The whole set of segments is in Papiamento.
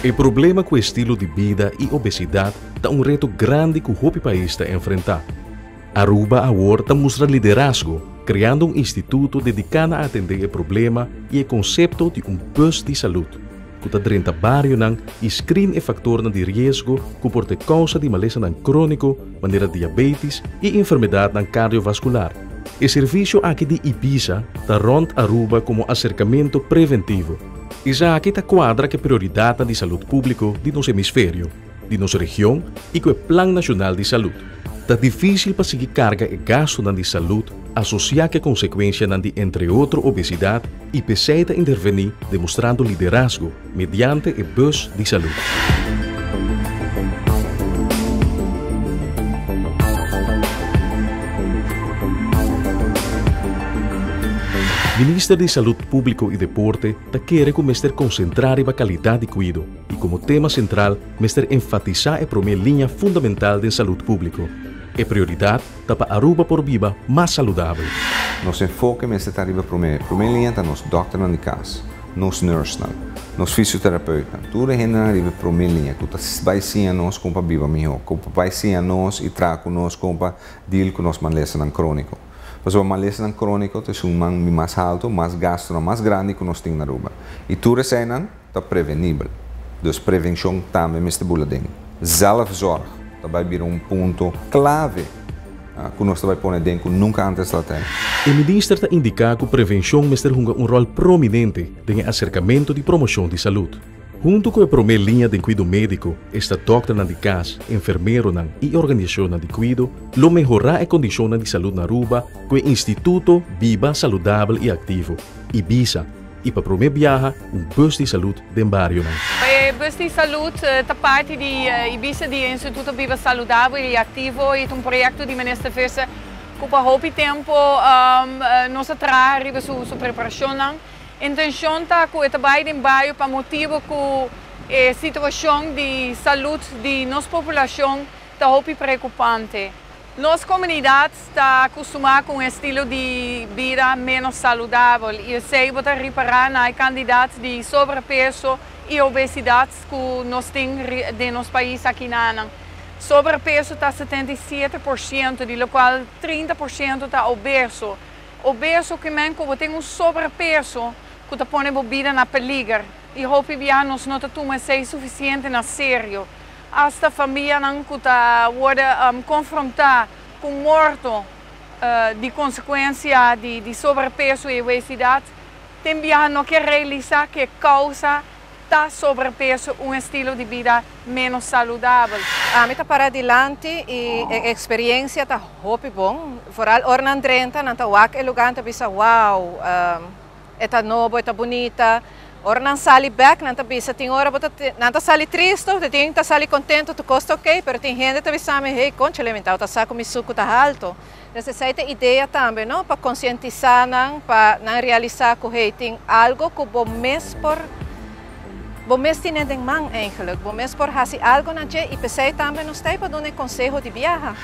E problema ku estilo di bida i obesidat ta un reto grandi ku hopi pais ta enfrentá. Aruba awor ta mustra liderazgo kreando un instituto dediká na atendé e problema i e konsepto di un bus di salud, ku ta drenta barionan i screen e faktornan di riesgo ku por ta e kousa di malesanan króniko manera diabetis i enfermedatnan kardiovaskular. E servisio aki di Ibisa ta rònt Aruba komo aserkamentu preventivo. Esaki ta kuadra ku e prioridatnan di salud públiko di nos hemisferio, di nos region i ku e Plan Nashonal di Salud. Ta difísil pa sigui karga e gastunan di salud asosiá ku e konsekuensianan di entre otro obesidat i p'esei ta intervení demostrando liderazgo mediante e Bus di Salud. Minister di Salud Públiko i Deporte ta kere ku mester konsentrá riba kalidat di kuido i komo tema sentral mester enfatisá e promé liña fundamental den salud públiko. E prioridat ta pa Aruba por biba mas saludabel. Nos enfoke mester ta riba promé promé liña ta nos dòkternan di kas, nos nùrsnan, nos fisioterapeutnan, tur e hendenan riba e promé liña ku ta bai siña nos kon pa biba mihó, kon pa bai siña nos i traha ku nos kon pa deal ku nos malesanan króniko. Pasobra malesanan króniko ta esun man di mas haltu, mas gastunan mas grandi ku nos tin na Aruba. I tur eseinan ta prevenibel. Dus prevenshon tambe mester bula den. Zelfzorg ta bai bira un punto klave ku nos ta bai pone den ku nunka antes ta ten. E minister ta indiká ku prevenshon mester hunga un ròl prominente den e aserkamentu di promoshon di salud. Huntu ku e promé liña den kuido médiko, esta dòkternan di kas, enfermeronan i organisashonnan di kuido, lo mehorá e kondishonnan di salud na Aruba ku e Instituto Biba Saludabel i Aktivo, IBISA, i pa promé biaha un bus di salud den barionan. E bus di salud ta parti di IBISA di e Instituto Biba Saludabel i Aktivo i ta un proyekto di Minister Visser ku pa hopi tempu nos a traha riba su preparashonnan. Intencion ta cu e ta bay den bayo pa motibo cu e situacion di salud di nos populacion ta hopi preocupante. Nos comunidad ta acostuma cu un estilo di bida menos saludabel y esey bo ta ripara na e cantidad di sobrepeso y obesidad cu nos tin den nos pais akinanan. Sobrepeso ta 77% di locual 30% ta obeso. Obeso ke men ku bo tin un sobrepeso ku ta pone bo bida na peliger i hopi bia nos no ta tuma esei sufisiente na serio. Asta famianan ku ta wòrdu konfrontá ku morto di konsekuensia di sobrepeso i obesidat tin biaha no ke realisá ku e kousa ta sobrepeso un estilo di bida ménos saludabel. Ami ta para dilanti i e eksperiencia ta hopi bon. Vooral ora nan drenta, nan ta wak e lugar, nan ta bisa wow, e ta nobo, e ta bunita. Ora nan sali bek, nan ta bisa tin ora bo ta, nan ta sali tristo, tin ta sali contento, tur cos ta ok, pero tin hende ta bisa mi, hey, conchale, mi tabata sa cu mi sucu ta halto. Dus esei ta e idea tambe, no? Pa concientisa nan, pa nan realisa cu hey, tin algo cu bo mes por, bo mes tine den man eigenlijk. Bo mes por haci algo na dje y p'esei tambe nos ta ei pa duna e conseho di biaha.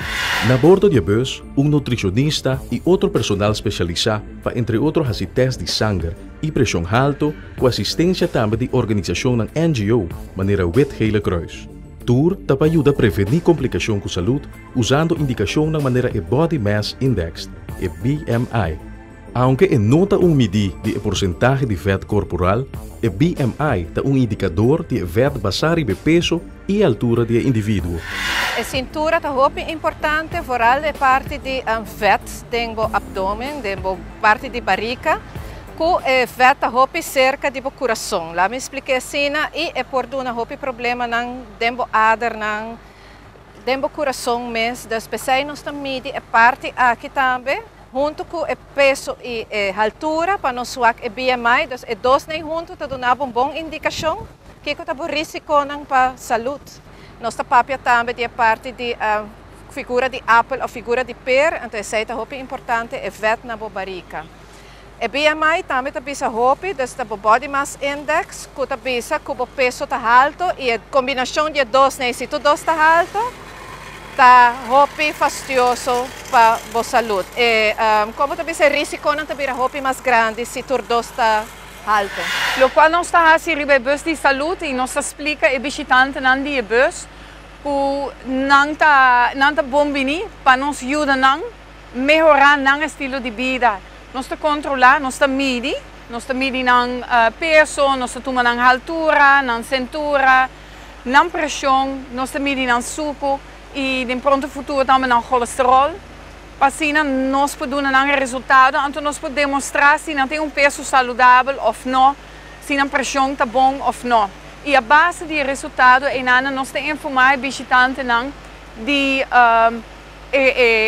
Na bordo di e bus, un nutricionista y otro personal specialisa pa entre otro haci test di sanger y presion halto cu asistencia tambe di organisacionnan NGO manera Wit Gele Kruis. Tur ta pa yuda preveni complicacion cu salud usando indikashonnan manera e Body Mass Index, e BMI. Aunke e no ta un midí di e porsentahe di vèt korporal, e BMI ta un indikador di e vèt basá riba e peso i e altura di e individuo. E sintura ta hopi importante, vooral e parti di vèt den bo abdomen, den bo parti di barika, ku e vèt ta hopi serka di bo kurason. Laat mi splik'é asina, i e por duna hopi problemanan den bo adernan, Den bo kurason mes, dus p'esei nos ta midi e parti aki tambe huntu ku e peso i e haltura pa nos wak e BMI, dus e dosnan huntu ta duna bo un bon indikashon kiko ta bo risikonan pa salud. Nos ta papia tambe di e parti di figura di apel òf figura di per, anto esei ta hopi importante, e vèt na bo barika. E BMI tambe ta bisa hopi, dus ta bo body mass index ku ta bisa ku bo peso ta halto i e kombinashon di e dosnan i si tur dos ta halto ta hopi fastioso pa bo salud. E komo ta bisa e risikonan ta bira hopi mas grandi si tur dos ta. Halto. Loke nos ta hasi riba bus di salud y nos ta splica e bishitantenan di bus cu nan ta bon bini pa nos yuda nan mehora nan estilo di bida. Nos ta controla, nos ta midi nan peso, nos ta tuma nan altura, nan cintura, nan presion, nos ta midi nan suco y den pronto futuro tambe nan colesterol. Pa asina nos por duna nan resultado, anto nos por demostra si nan tin un peso saludabel of no, si nan presion ta bon of no. Y a base di resultado, einan nos ta informa e bishitantenan di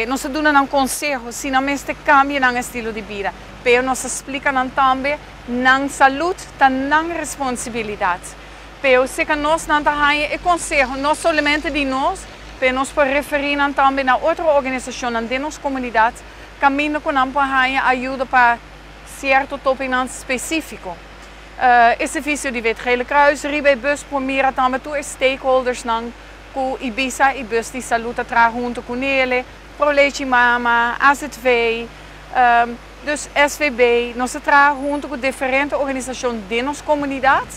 nos ta duna nan conseho, si nan mester cambia nan estilo di bida. Pero nos ta splica nan tambe, nan salud ta nan responsabilidad. Pero si cu nos nan ta e conseho, no solamente di nos, pero nos por referi nan tambe na otro organisacion den nos comunidad, caminda cu nan por ayuda pa cierto topico specifico. E servicio di Wit Gele Kruis, riba bus por mira tambe tur stakeholders nan cu IBISA y bus di salud ta traha hunto cu ne, Pro Lechi Mama, AZV, dus SVB, nos ta traha hunto cu diferente organisacion den nos comunidad.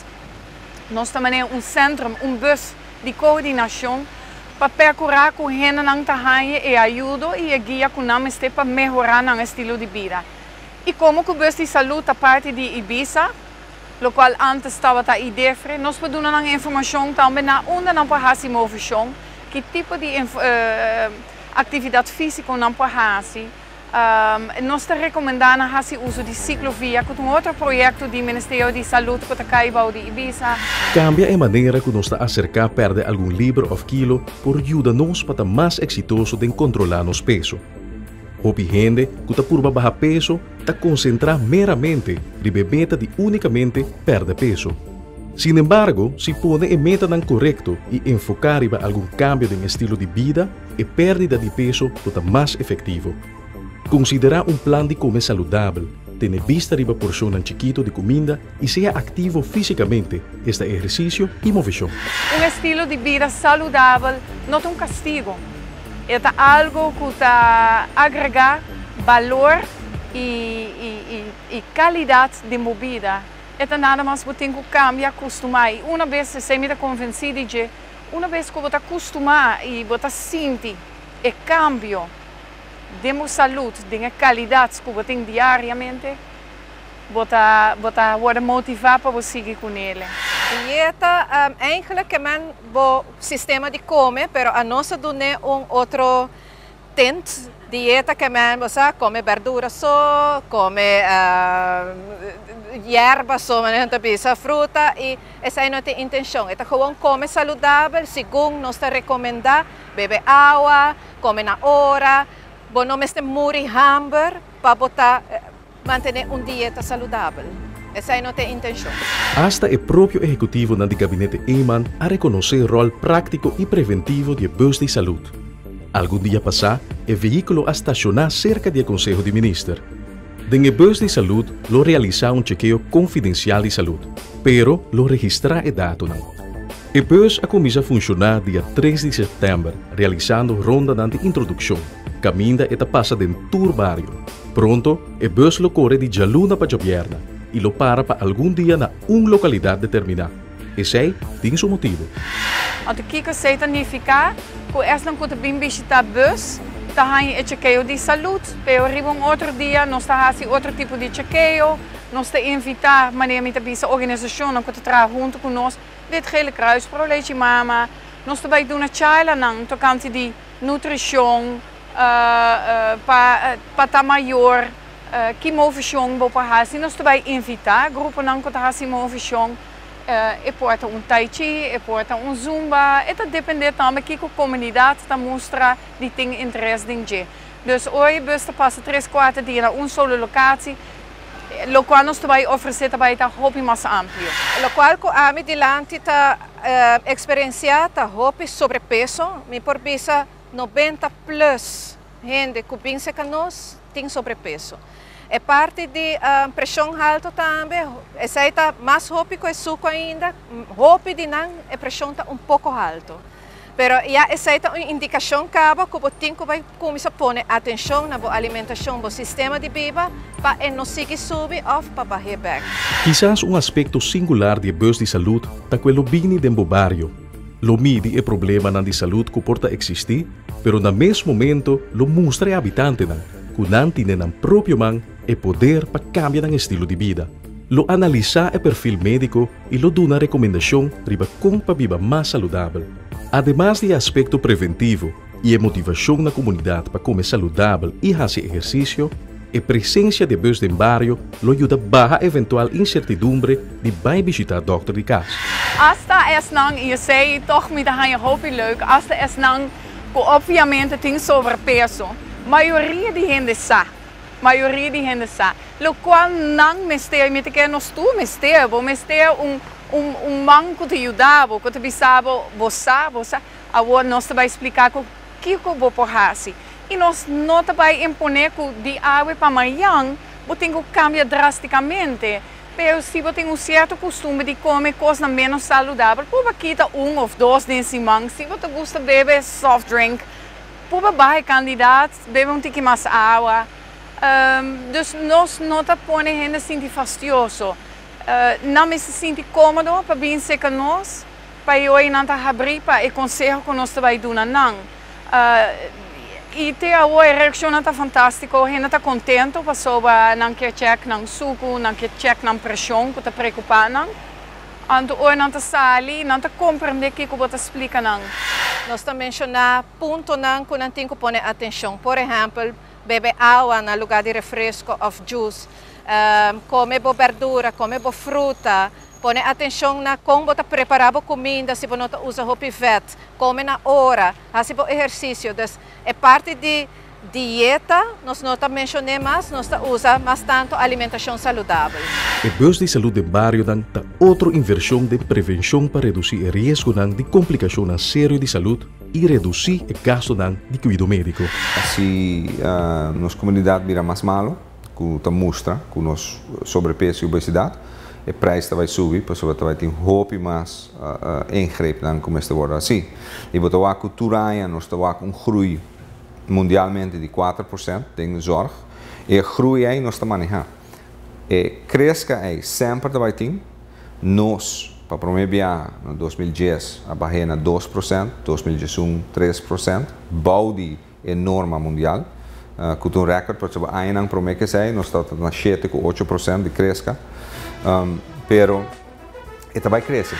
Nos tambe tin un centro, un bus di coordinacion pa percura cu hendenan ta haya e ayudo y e guia cu nan mester pa mehora nan estilo di bida. Y como cu bus di salud ta parti di IBISA, loke antes tabata IDEFRE, nos por duna informacion tambe na unda nan por hasi movecion, ki tipo di actividad fisico nan por hasi. Nos ta recomenda hasi uso di ciclovia, cu ta un otro proyecto di Ministerio di Salud cu ta cay bou di IBISA. Cambia e manera cu nos ta acerca perde algun libra of kilo por yuda nos pa ta mas exitoso den controla nos peso. Hopi hende cu ta purba baha peso ta concentra meramente riba meta di unicamente perde peso. Sin embargo, si pone e metanan corecto y enfoca riba algun cambio di estilo di bida, e perdida di peso ta mas efectivo. Considera un plan di come saludabel, tene bista riba porcion chikito di cuminda y sea activo fisicamente, esta ehercicio y movecion. Un estilo di bida saludabel no ta un castigo. Ta algo cu ta agrega balor y calidad di bida. Ta nada mas cu tin cu cambia, acostumbra. Y un biaha bo mi ta convenci di cu un biaha cu bo acostumbra y bo sinti e cambio di salud, di calidad cu bo tin diariamente, bo ta wordo motiva pa sigui cu ne. Dieta, eigenlijk men bo sistema di come, pero nos a dun'e un otro tint. Dieta kiermen, bo come berdura so, come yerba so, manera bisa fruta y esey no ta e intencion. Ta gewoon come saludabel, segun nos ta recomenda, bebe awa, come na ora, bo no mester muri hamber pa bo mantene un dieta saludabel. Esey no ta e intencion. Hasta e propio ehecutivo di gabinete Eman a reconoce e rol practico y preventivo di bus di salud. Algun dia pasa, e vehiculo a staciona cerca di Conseho di Minister. Den bus di salud lo realisa un chekeo confidencial di salud, pero lo registra e datonan. E bus a cuminsa funciona dia 3 di september, realisando ronda di introduccion. Caminda e ta pasa den tur bario. Pronto, e bus lo core di dialuna pa diabierna y lo para pa algun dia na un localidad determina. Esey tin su motibo. Anto, kico esey ta nifica? Cu esnan cu ta bin bishita bus, ta haña e chekeo di salud, pero riba un otro dia nos ta hasi otro tipo di chekeo, nos ta invita, manera mi ta bisa, organisacion cu ta traha hunto cu nos, Wit Gele Kruis, Pro Lechi Mama, nos ta bay duna charla nan tocante di nutricion, pa ta mayor, ki movecion bo por hasi, nos ta bay invita gruponan cu ta hasi movecion, e por ta un tai chi, e por ta un zumba, e ta depende tambe kico comunidad ta mustra di tin interes den dje. Dus ora bus ta pasa 3, 4 dia na un solo locatie, loke nos ta bay ofrece tambe ta hopi mas amplio. Loke cu ami dilanti ta experiencia ta hopi sobrepeso, mi por bisa 90 plus hende cu bin serca nos tin sobrepeso. E parti di presion halto tambe, esey ta mas hopi cu suco ainda, hopi di nan e presion ta un poco halto. Pero ya esey ta un indicacion caba cu bo tin cu cuminsa pone atencion na bo alimentacion, bo sistema di biba, pa e no sigui subi of pa baha back. Kisas un aspecto singular di bus di salud ta cu lo bini den bario. Lo midi e problemanan di salud cu por ta existi, pero na mes momento lo mustra e habitantenan cu nan tin den nan propio man e poder pa cambia nan estilo di bida. Lo analisa e perfil medico y lo duna recomendacion riba con pa biba mas saludabel. Ademas di aspecto preventivo y e motivacion na comunidad pa come saludabel y haci ehercicio, e presencia di bus den bario lo yuda baha eventual incertidumbre di bay bishita dokter di cas. Hasta esnan, y esey toch mi ta haya hopi leuk, hasta esnan cu obviamente tin sobrepeso. Mayoria di hende sa. Mayoria di hende sa. Lo cual nan mester, mi ta kere nos tur mester, bo mester un man cu ta yuda bo, cu ta bisa bo, bo sa, bo sa. Awor nos ta bay splica cu kico bo por hasi. Y nos no ta bay impone cu di awe pa mañan, bo tin cu cambia drasticamente. Pero si bo tin un cierto custumber di come cos menos saludabel, por kita un of dos den siman. Si bo gusta bebe soft drink, por baha cantidad, bebe un tiki mas awa. Dus nos no ta pone hende sinti fastioso. Nan mester sinti comodo pa bin cerca nos, pa ey nan ta habri pa e conseho cu nos ta duna nan. Y te e reaccion ta fantastico, hende ta contento, pasobra nan kier check nan suco, nan kier check nan presion, cu ta preocupa nan. Anto ora nan ta sali, nan ta comprende kico bo ta splica nan. Nos ta menciona puntonan cu nan tin cu pone atencion. Por ehempel, bebe awa na lugar di refresco of juice, come bo berdura, come bo fruta, pone atencion na con bo ta prepara bo cuminda, si bo no ta usa hopi vet, come na ora, haci bo ehercicio. Dus e parti di dieta, nos no ta menciona mas, nos ta usa mas tanto alimentacion saludabel. E bus di salud den bario ta otro inversion di prevencion pa reduci e riesgo di complicacion serio di salud y reduci e gasto di cuido medico. Si nos comunidad bira mas malo, cu ta mustra, cu nos sobrepeso y obesidad, e prijs bay subi, pasobra bay tin hopi mas ingreep dan cu mester wordo asina. Y bo ta wak cu tur aña, nos ta un groei mundialmente di 4% den zorg, e groei ey nos ta maneha. E crezca ey semper bay tin, nos, pa prome na 2010, a baha na 2%, 2011 3%, bou di e norma mundial, cu un record, pasobra aña prome cu esey, nos ta na 7 cu 8% di crezca, pero e bay crece.